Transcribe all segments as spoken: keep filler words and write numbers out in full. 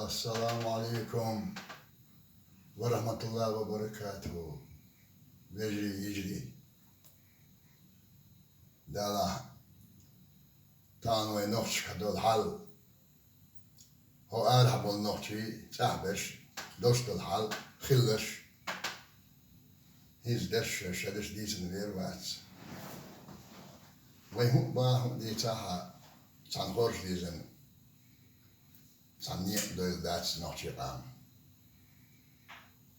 Ассаламу Ӏалайкум ва рахьматуллахӀи ва баракатухӀу. Вежарий, йижарий. Далла, тахана вай нохчашка долу хьал, хӀо арахь болу нохчий цӀахь берш долуш долу хьал хилалаш, хӀинца дерш шаьш дийцина вер вац. Вай хӀун а бахьа, хӀун а дийцахь а, цхьана хоржа дезан цхьанна некъ дойла дац нохчийн къам.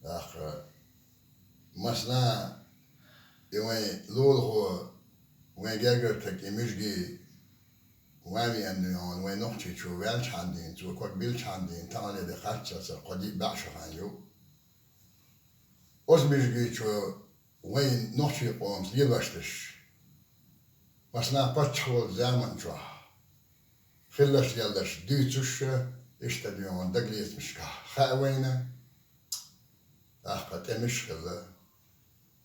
ТӀаккха, масала, и вайн лулахо, вайн гергара стаг, и Мижги ван веана дуьйна, вайн Нохчийчу ваьлчхьана дуьйна, цо ког биллачхьана дуьйна, тахана де харццалцара кхо-диъ бӀе шо хан ю. Оцу Мижгичо вайн нохчийн къомаца лелош дерш, масала, паччахь волчу заман чохь хилларш-лелларш дуьйцуш, иштта дуьйна дагалецамашкахь хаьа вайна, тӀаккха тӀемаш а хилла,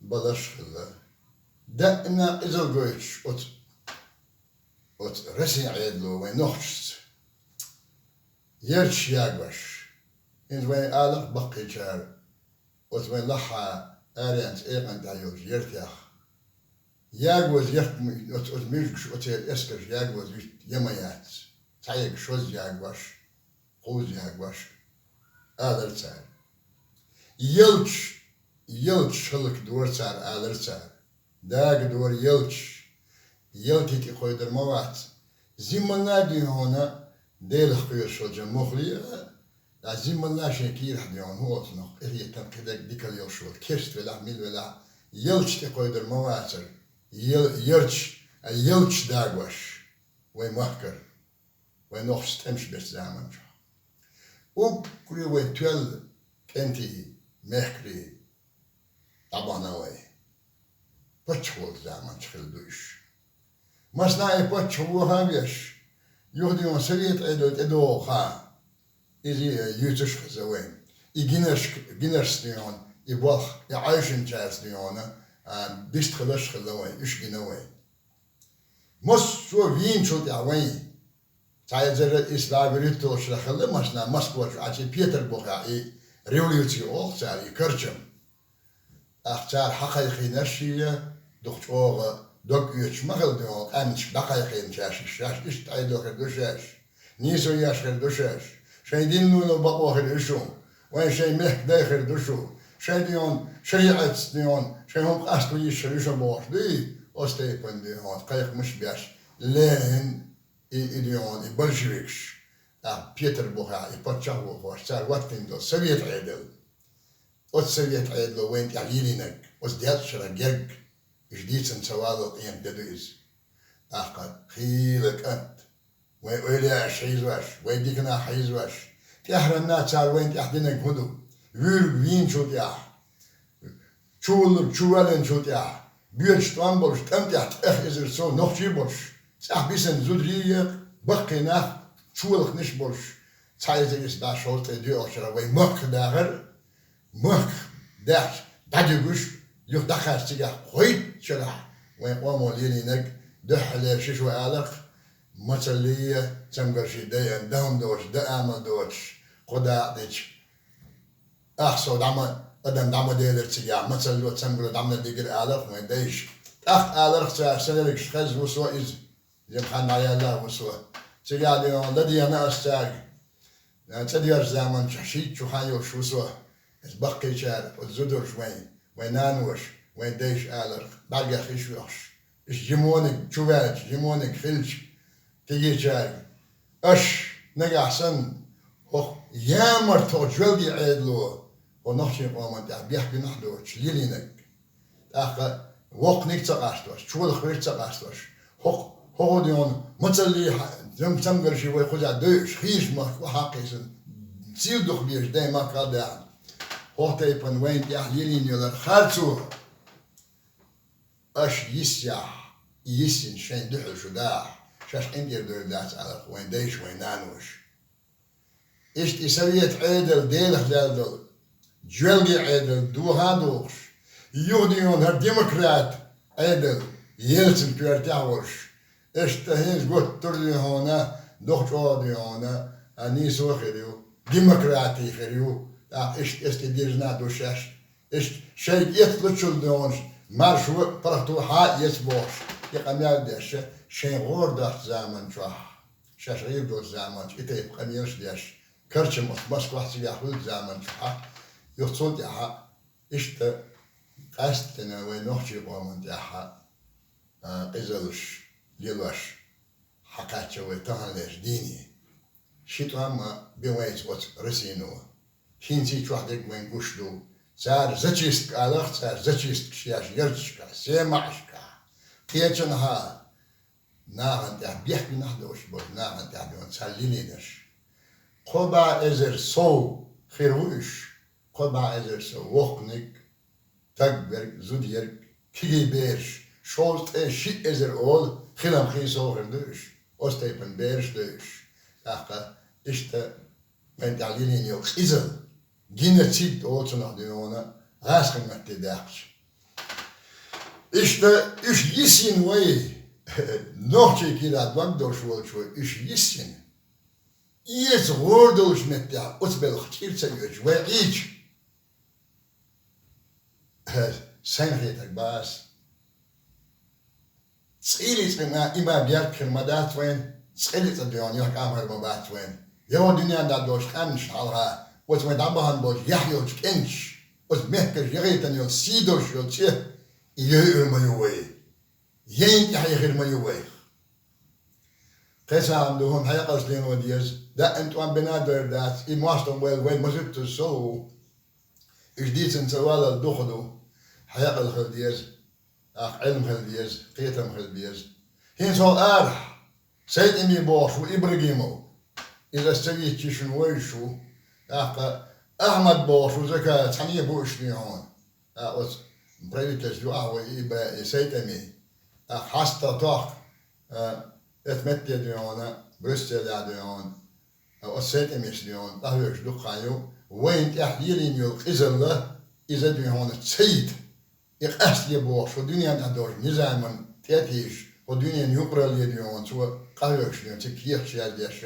баларш а хилла. Даима къизалла гойтуш оцу, оцу Россин Ӏедало вайн нохчашца ярташ ягош. ХӀинца вайн аларх баккхийчара, оцу вайн лаххьа аренца экъан тӀехь йолчу яртех ягоза ярт м-, оцу, оцу Мижгаш, оцеран эскарш ягоза вуьту я ма яц. Цхьаерг шозза ягош, кхузза ягош, алара цара. Ялташ, ялташ хӀаллакдора цара, алара цара. Дагадора ялташ. Ялтий тӀе кхойдар ма вац. Зиммалла а дуьйна хьуна, Делах кхоьруш волчун муххале а, ткъа зиммалла а шен кийрахь дуьйна хӀун оцунах къинхетам, кхидерг дикалла йолуш волу, керста велахь, мила велахь, ялташ тӀе кхойдар ма вацара. Ял-, ярташ, а ялташ дагош вайн махкара, вайн нохчашца тӀемаш бечу заман чохь. Уггаре вай тоьлла кӀентий, мехкарий дӀабахана вай. Паччахь волчу заманчохь хилла ду уьш. Масала, и паччахь ваха а веш, юха дуьйна Совет Ӏедал тӀедогӀу хан, иза юьйцуш а хеза вайна. И гинарш-, гинаршца дуьйна, и болх, и Ӏайшинчаьрца дуьйна, а, бист хиларш а хилла вайн, уьш гина вай. Массо а вийначул тӀаьхьа вайн, цхьа эзар исс бӀе вуьрхӀитталгӀачу шарахь хилла, масала, Москвачу Ӏачий Петарбухехь и революци олу цара, и карчам. ТӀаккха цара хьакхайкхийнарш а, дукха чӀогӀа дог оьцуш ма хилла дуьйна, къаьмнашка дӀакхайкхийначаьрша, шаьш иштта Ӏедал хир ду шаьш, нийсо еш хир ду шаьш, шайн динно бакъо хир ю шун, вайн шайн мехкан дай хир ду шу, шайн дуьйна шариӀатца дуьйна, шайн хӀума къасто йиш хир ю шун бохуш дуй, оцу тайпана дуьйна кхайкхамаш а беш, Ленин, и, и дуьйна, и большевикаш, тӀаккха Петарбухехь и паччахь а вохош, цара хӀоттийна долу Совет Ӏедал. Оцу Совет Ӏедало вайна тӀехь лелийнарг, оцу даьллачу шарахь герга, уьш дийцина ца валлал къемат де ду иза. ТӀаккха хийла кӀант, вайн эвлаяаш хьийзош, вайн дика нах хьийзош, тӀаьххьарна цара вайна тӀехь динарг хӀун ду? Вуьйриг вийначул тӀаьхьа, чувуллург чувоьллинчул тӀаьхьа, боьдуш тӀом болуш, тӀам тӀехь ткъех эзар сов нохчий болуш, цӀахь бисина зударий а, баккхий нах, чолханаш а болуш, цхьа эзар исс бӀе шовзткъе доьалгӀачу шарахь вайн махках дахар, махках даьхча дӀадуьгуш, юха дӀакхаьчча цигахь кхойтта шарахь вайн къомо лелийнарг, дуьххьарлера ши шо аларх, мацаллий а, цамгарший дайъина, дан доцуш, дан амал доцуш, кхо дакъа дича, ах сов дӀа ма, адам дӀа ма делира цигахь, мацалло, цамгало дӀа ма дигира аларх вайн дайша. ТӀаккха аларх цара, сан ерригаш хезна ву со иза. Жимма хан дӀаяьлла ву со. Цигахь дуьйна ладегӀна ас цаьрга. ЦӀа доьжначу заманчохь шийтта шо хан йолуш ву со. Иза баккхийчара, оцу зударша вайн, вайн наноша, вайн дайша аларх, бӀаьргех йиш йохуш. Иштта жимониг чу ваьлча, жимониг хилча, кегийчаьрга. Аша нагахь санна, хӀокху ямарта, хӀокху жоьлгийн Ӏедало, хӀокху нохчийн къоман тӀехь бехк гинахь доцуш, лелийнарг. ТӀаккха воккханиг ца къастош, чолхавирг ца къастош, хӀокху, хӀокху дуьйна мацаллий хьа-, зам-, цамгарший вай кхузахь дойуш, хийрачу махка охьа а кхийсина, сийла дукха безаш дай махкал а даьхна. ХӀокху тайпана вайна тӀехь лелийна йолу харцо аша йисъяхь, йисина шайн дуьхьал шу дахь, шаьш къинтӀера дойла дац аларх вайн дайша, вайн наноша. Иштта и совет Ӏедал, Делах лелла долу, жоьлгийн Ӏедал доха а дохуш, юха дуьйна хӀара демократ Ӏедал, Ельцин коьртехь а волуш, иштта хӀинца гуттар а дуьйна хьуна, дукха чӀогӀа дуьйна хьуна, а нийсо а хир ю, демократи хир ю, тӀаккха иштта эсти дирзина ду шаьш, иштта шайга эцлучул доьнаш, маршо а, паргӀато а хьа а эца бохуш, и къамел деш, шайн гӀора доцу заман чохь, шаьш гӀийр долчу заман чохь и тайпа къамелаш деш, карчам оцу Москвахь цигахь хуьлучу заман чохь, юха цул тӀаьхьа иштта къаьсттина вайн нохчийн къоман тӀехь а, къизаллаш лелош хьакхаьчна вай таханлерчу дийне. Ши тӀом а бен вайца оцу Россино. ХӀинца чохь дерг вайн гуш ду. Цара зачистка алахь, цара зачистка шаьш ярташкахь, семаӀашкахь, кхечанхьа. Нахана тӀехь бехк бинехь долуш болу, нахана тӀехь бен цхьа лилийнарш. Кхо бӀе эзар сов хир ву уьш, кхо бӀе эзар сов воккханиг, таг верг, зуда ерг, кегий бераш, шовзткъе шиъ эзар олу, хилам хин сов хир ду уьш, оцу тайпана бераш ду уьш. ТӀаккха иштта вайн тӀехь лелийна йолу къизалла, геноцид олу цунах дуьйна, гӀазкхийн матте даьккхича. Иштта уьш йисина вай, нохчийн кийрахь дог долуш волчу вай, уьш йисина, эца гӀора долчу меттехь оцу белхах чӀир ца оьцуш вай Ӏийча, сайна хетарг бац. Цкъа а, цкъа а и ма герга хир ма дац вайна, цкъа а, цкъа а дуьйна юьхькӀам хир ма бац вайна. Я вон дуьненна долчу къаьмнашна хьалха, оцу вайн дӀабахана болчу яхь йолчу кӀенташа, оцу мехкаша яхийтина йолу сий долуш йолу цӀе, и йойур ма ю вай. Яйна тӀаьхье хир ма ю вайх. Кхин цхьа хӀума ду, хӀума хьекъалца лело деза. Даима тӀом бина а дойр дац, и мостагӀ вай, вай мазуьттаза сов ву. Уьш дийцина ца валалла дукха ду. Хьекъал хила деза, тӀаккха Ӏилма хила деза, кхетам хила деза. ХӀинца хӀокху арахь СайтӀими бохуш ву Ибрагимов. Иза ас ца вийцча шуна вевзаш ву. ТӀаккха Ахьмад бохуш ву, Закаев, цхьаьна бу уьш дуьйна хьуна. ТӀаккха оцу правительство юкъахь ву и бен и СайтӀими. ТӀаккха хьастагӀа тохка, а, эцу метте дуьйна хьуна, Брюсселехь дуьйна хьуна, а, оцу СайтӀимис дуьйна хьуна, къахьоьгуш дукха хан ю, вайна тӀехь лелийна йолу къизалла, иза дуьйна хьуна ца йита. И къаьстае бохуш, хӀокху дуьненна тӀехь долчу низаман тӀе а тийжаш, хӀокху дуьненан юкъаралле дуьйна хьуна цо къахьоьгуш дуьйна, цига кехаташ яздеш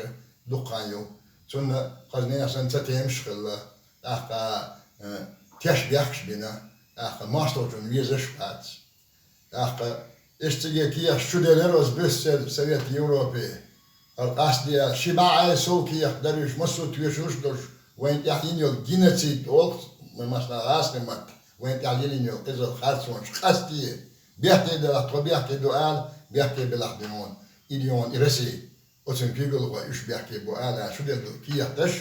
дукха хан ю. Цунна хаза нехан санна цатемаш а хилла, тӀаккха, э, теш бехкаш бина, тӀаккха мостагӀчунна везаш а бац. ТӀаккха иштта цига кехаташ чуделира оцу Брюссель, Совет Европе. ХӀара къастаде, ши бӀе сов кехат дара уьш, массо а тоьшурш а долуш, вайна тӀехь йина йолу геноцид олу, вайн массанхьа гӀазкхийн матта, вайна тӀехь лелийна йолу къизалла харцонаш къастаде, бехке делахь тхо бехке ду ала, бехке белахь дуьйна хьуна, и дуьйна хьуна и Россия, оцун куьйгалхой уьш бехке бу ала, чуделла долу кехаташ,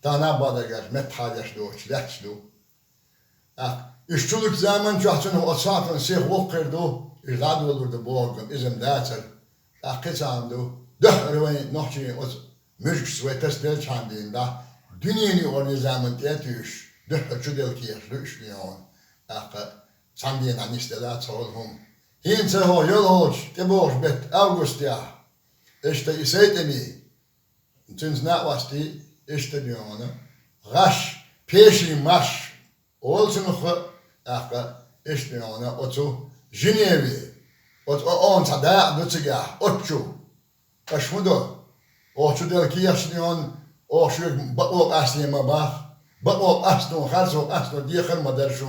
тахана а бакъдерг аьлча, меттахъхьа деш доцуш лаьтташ ду. ТӀаккха уьш чулучу заман чохь цунах оцу сахьтана сиха воккха хир ду, уьш дӀадолор ду бохург-м иза-м дацара. ТӀаккха кхин цхьа хӀума ду, дуьххьара вайн нохчийн оцу муьжгашца вай тасаделлачхьана дийна дӀа, дуьненан юкъара низаман тӀе а туьйсуш, дуьххьара чуделла кехаташ ду уьш дуьйна хьуна. ТӀаккха цхьана дийнахь нисделла цхьа хӀума. ХӀинца хӀокху йолхалгӀачу тӀебогӀучу беттан августехь, иштта и СайтӀими, цуьнца накъостий, иштта дуьйна хьуна, гӀаш, пеший марш олу цунах, тӀаккха иштта дуьйна хьуна, оцу Женеве, оцу ООН цхьа дакъа ду цигахь, оцу чу. Аша хӀун до? Оха чуделла кехаташ дуьйна хьуна, оха шуьга бакъо къастийна ма боху, бакъо къастийна, харцо къастийна дехар ма дара шу.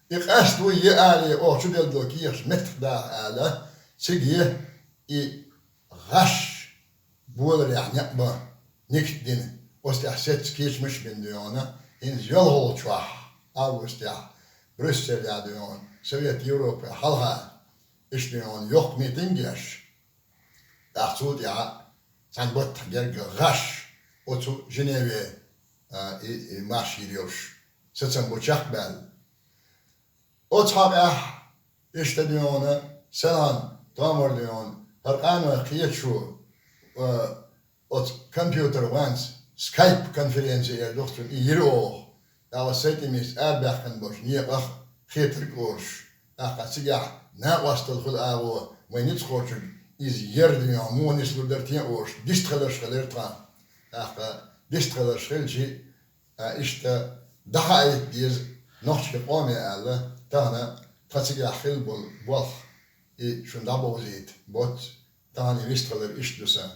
И къаьста вуй е алий, оха чуделла долу кехаташ меттах даха ала, цига е и гӀаш боларехь некъ бан, никт дина, оцу тӀехь сецца кечамаш а бина дуьйна хьуна, хӀинца йолхалгӀачохь, августехь, Брюсселехь дуьйна хьуна, Совет Европе хьалха, иштта дуьйна хьуна, йоккха митинг еш, тӀаккха цул тӀаьхьа цхьана баттахь герга гӀаш оцу Женеве, а, и, и марш йийр йолуш, сацам бу чекхбаьлла. Оцу хьокъехь, иштта дуьйна хьуна, селхана, томар дуьйна хьуна, хӀара къанойх кхеташо, а, оцу компьютер ванца, скайп конференци эр ду-кх цунна, и йира оха. ТӀаккха СайтӀимис арабаьхкина болчу некъах хетарг олуш. ТӀаккха цигахь накъосталла хуьлу агӀо, вайн ницкъахочуьнга иза яра дуьйна хьуна, муха нислур дара те олуш, дистхиларш хилира тхан. ТӀаккха дистхиларш хилча, а, иштта дӀахаийта деза нохчийн къоме аьлла, тахана тхан цигахь хилла болу болх, и шуна дӀабовзийта боццу, тахана и вистхилар иштта ду сан.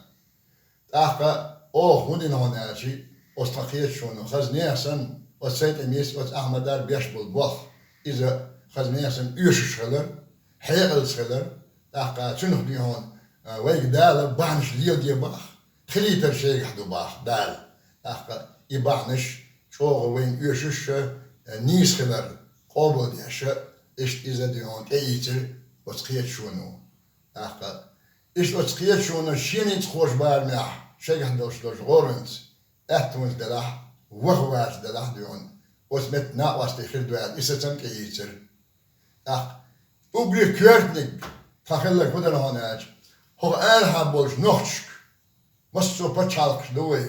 ТӀаккха оха хӀун дина хьуна аьлча, Оцу тхан кхеташоно хаза нехан санна, оцу Сайтамис, оцу Ахьмадара беш болу болх, иза хаза нехан санна оьшуш хилар, хьекъалца хилар, тӀаккха цуьнах дуьхьал, а, вайга Дала бахьанаш леладе баха, хилийтар шегахь ду баха Дала. ТӀаккха и бахьанаш чӀогӀа вайна оьшуш а, нийса хилар къобалдеш а, иштта иза дуьхьал тӀеийцира оцу кхеташоно. ТӀаккха иштта оцу кхеташоно шен ницкъ кхочу барамехь шегахь долуш долчу гӀоранца, аьттонца делахь, ваха ваца делахь дуьхьал, оцу метта накъостий хир ду аьлла, и сацам тӀеийцира. ТӀаккха уггаре коьртаниг тхан хилларг хӀун дара хьуна аьлча, хӀокху арахьа болчу нохчашка, массо а пачхьалкхаш ду вай.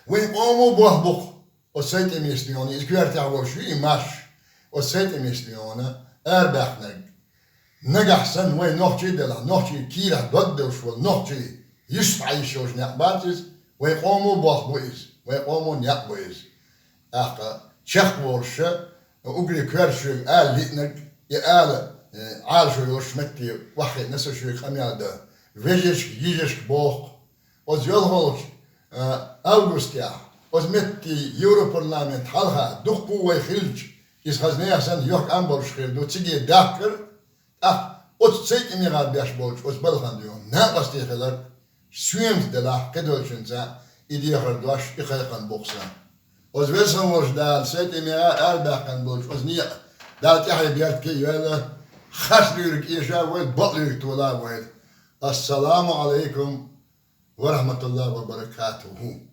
Вайн къомо болх бу-кх оцу Сайтамис дуьхьал, иза коьртехь волуш ю и марш, оцу Сайтамис дуьхьал арабаьхнарг. Нагахь санна вай нохчий делахь, нохчий кийрахь дог девлла волу нохчий, юьстахь йиш йолуш некъ бац иза, вайн къомо болх бу иза, вайн къомо некъ бу иза. ТӀаккха чекхволуш а, уггаре коьрта шуьга ала лиънарг, и ала, э, Ӏалашо йолуш метте охьахиъна со шуьга къамел дан. Вежаршка, йижаршка боху-кх, оцу йолхалгӀачу, а, августехь, оцу метте Европарламент хьалха дуккха а вай хилча, иза хаза нехан санна йохкам болуш хир ду, циге дахкар, тӀаккха оцу Сайтамигара беш болчу оцу балхана дуьхьал накъостий хилар, соьмаца делахь, кхидолчуьнца и дехар дош, и кхайкхам бу-кх сан. Оцу веза хилла волчу Дала Сайтамигара арабаьхкина болчу оцу некъа Дала тӀаьхье беркате а йойла, харц луьйриг эша а войла, бакъ луьйриг тола а войла. Ассаламу Ӏалайкум ва рахьматуллахӀи ва баракатухӀу.